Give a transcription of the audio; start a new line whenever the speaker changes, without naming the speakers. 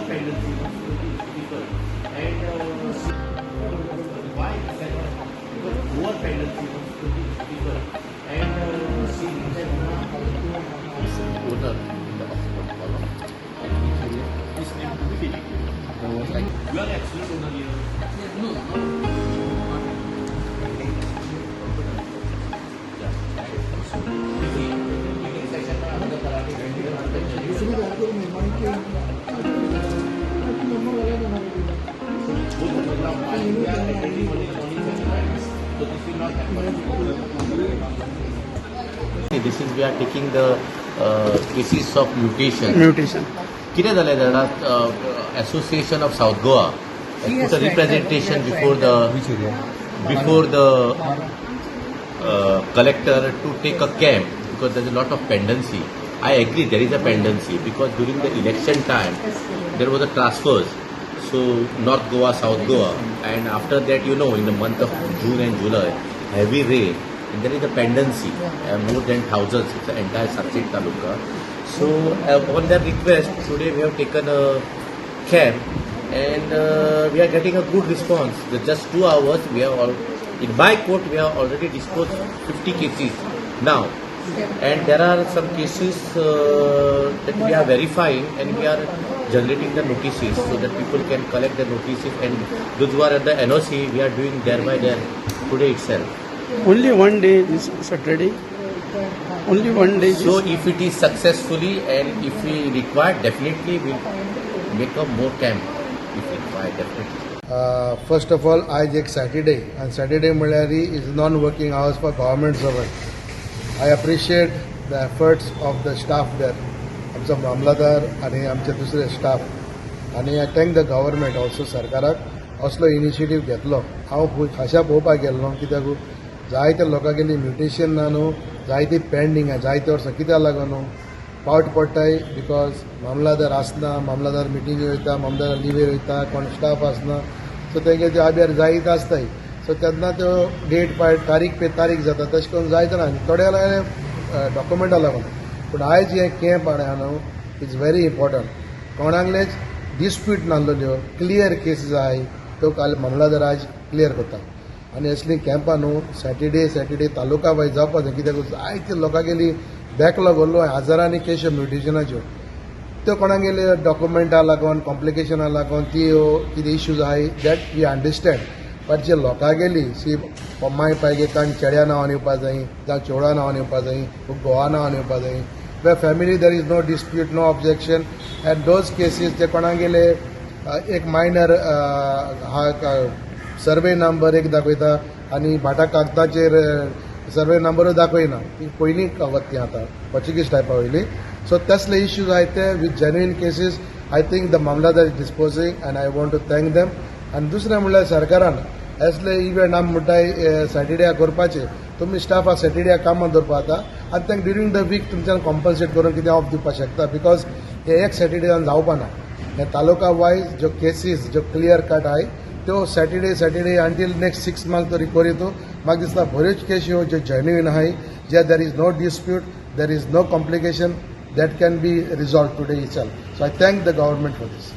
pendency was pretty difficult. And why? Because over pendency was pretty difficult. And see, owner in the Oxford column, and each area, his name to be deleted. There was like, you are actually owner here.
No, not
Yeah. So, meeting section another Karate.
दुसरी जागेवर निर्माण
Both the program, we are attending only the morning session, right? So this will not happen. This is we are taking the cases of mutation.
Mutation.
कितें जालें जाणा, Association of South Goa put a representation before the collector to take a camp because there is a lot of pendency. I agree there is a pendency because during the election time there was a transfers. So North Goa, South Goa, and after that, in the month of June and July, heavy rain, and there is a pendency, more than thousands. It's the entire Sakhri Taluka. So on their request, today we have taken a camp and we are getting a good response. The just 2 hours, we have all in my court we have already disposed 50 cases now, and there are some cases that we are verifying and we are generating the notices so that people can collect the notices, and those who are at the NOC we are doing there by there today itself.
Only one day this Saturday. Only one day.
So
This.
If it is successfully and if we require, definitely we'll make a more camp if required, definitely.
First of all, आयज एक Saturday आनी Saturday म्हणल्यार is non working hours for government servant. I appreciate the efforts of the staff there, आमचो मामलादार आनी आमचे दुसरे staff, आनी I thank the government also, सरकाराक असलो इनिशिएटीव घेतलो. हांव खाशा पळोवपाक गेल्लो, कित्याक जायत्या लोकांगेली म्युटेशन ना न्हू, जायती पेंडींग आहा जायते वर्सां. कित्याक लागून न्हू पावट पडटाय? Because मामलादार आसना, मामलादार मिटिंगे वयता, मामलादार लिवेर वयता, कोण स्टाफ आसना, सो तेंगे त्यो आब्यार जायत आसताय. सो तेन्ना त्यो डेट पाय तारीख पे तारीख जाता, तशें करून जायत ना आनी थोड्या डॉक्युमेंटा लागून. पूण आयज हें कॅम्प आहा न्हू, is very important. कोणाकलेच डिस्प्यूट नासलेल्यो क्लियर केसीस आहाय, त्यो काल मामलादार आयज क्लियर करता. आनी असलीं कॅम्पां न्हू सॅटर्डे सॅटर्डे तालुका वायज जावपा जाय, कित्याक जायते लोकांगेली बॅकलॉग उरलो हजारांनी केशी म्युटेशनाच्यो. त्यो कोणागेले डॉक्युमेंटा लागून, कॉम्प्लिकेशना लागून ती कितें इश्यूज आहाय, that we understand. But जे लोकांगेली सी माय पायगे काण चेड्या नांवान येवपा जाय, जावं चेडवा नांवान येवपा जाय, घोवा नांवान येवपा जाय, where family there is no dispute, no objection, and those cases जे कोणागेले एक मायनर हा सर्वे नंबर एक दाखयता आनी भाटा कागदाचेर सर्वे नंबरूय दाखयना. ती पयलीं कागद ती आतां पोर्चुगीज टायपा वयली. सो तसले इश्यूज आहाय ते with genuine cases, I think the Mamlatdar is disposing and I want to thank them. आनी दुसरें म्हणल्यार सरकारान असले इव्हेंट आमी म्हणटाय सॅटर्डे करपाचे, तुमी स्टाफाक सॅटर्डे कामां दवरपा जाता आनी तांकां ड्युरींग the week तुमच्यान कॉम्पन्सेट करून कितें ऑफ दिवपाक शकता, because हे एक सॅटर्डेन जावपा ना. हे तालुका वायज ज्यो केसीस ज्यो क्लियर कट आहाय, त्यो Saturday Saturday until next 6 month तरी करीत. म्हाका दिसता बऱ्योच केशी ज्यो जेन्युइन आहाय, जे there is no dispute, there is no complication, that can be resolve today itself. So I thank the government for this.